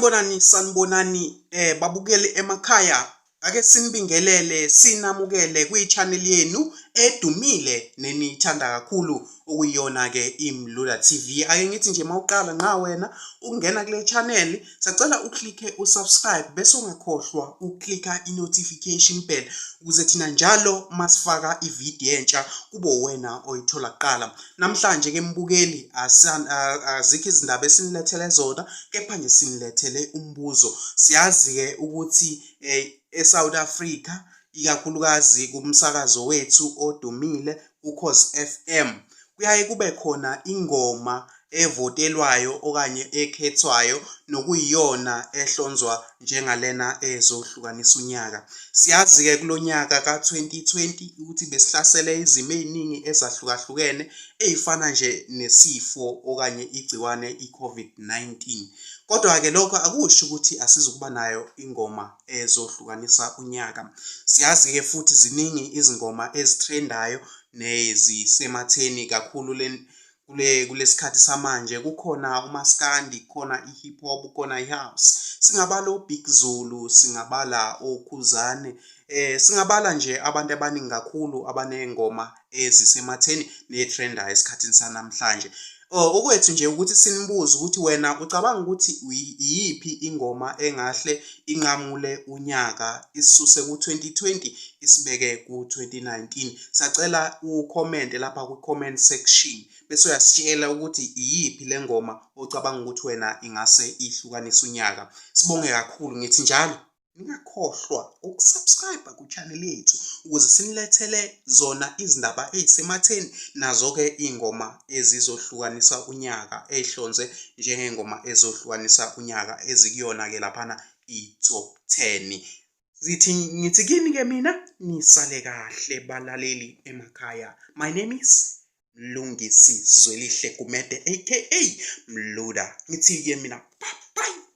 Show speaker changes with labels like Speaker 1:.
Speaker 1: Sanibonani, sanibonani babukeli emakhaya. Ake sinibingelele sinamukele kwi-channel yenu edumile neniyithanda kakhulu okuyiyona ke iMlula TV. Ake ngithi nje mawuqala nqa wena ukungena kule channel, sacela uklikhe usubscribe bese ungakhohlwa ukuklikha i-notification bell ukuze thina njalo masifaka ividiyo entsha kube wena oyithola kuqala. Namhlanje ke mbukeli azikho izindaba esinilethele zona kepha nje sinilethele umbuzo. Siyazi ke ukuthi eSouth Africa ikakhulukazi kumsakazo wethu odumile uKhozi FM kuyaye kube khona ingoma evotelwayo okanye ekhethwayo nokuyiyona ehlonzwa njengalena ezohlukanisa unyaka. Siyazi-ke kulo nyaka ka-2020 ukuthi besihlasele izimo ey'ningi ezahlukahlukene ey'fana nje nesifo okanye igciwane i-COVID-19. Kodwa-ke lokho akusho ukuthi asizukuba nayo ingoma ezohlukanisa unyaka. Siyazi-ke futhi ziningi izingoma ezithrendayo nezisematheni kakhulu kule kulesikhathi samanje kukhona umaskandi, kukhona i-hip hop, kukhona i-house, singabala oBig Zulu, singabala oKhuzane, singabala nje abantu abaningi kakhulu abaney'ngoma ezisematheni ney'threndayo esikhathini sanamhlanje. Oh, okwethu nje ukuthi sinibuze ukuthi wena ucabanga ukuthi iyiphi ingoma engahle inqamule unyaka isisuse ku-2020 isibeke ku-2019. Sacela ukhomente lapha kwi-comment section bese uyasitshela ukuthi iyiphi le ngoma ocabanga ukuthi wena ingase ihlukanise unyaka. Sibonge kakhulu ngithi njalo ningakhohlwa ukusubscribe ku-channel yethu ukuze sinilethele zona izindaba ey'sematheni nazo-ke iy'ngoma ezizohlukanisa unyaka ey'hlonze njengey'ngoma ezohlukanisa unyaka ezikuyona-ke laphana i-top 10. Zithi ngithi kini-ke mina nisale kahle balaleli emakhaya. My name is Mlungisi Zwelihle Gumede aka Mluda. Ngithi-ke mina bye bye.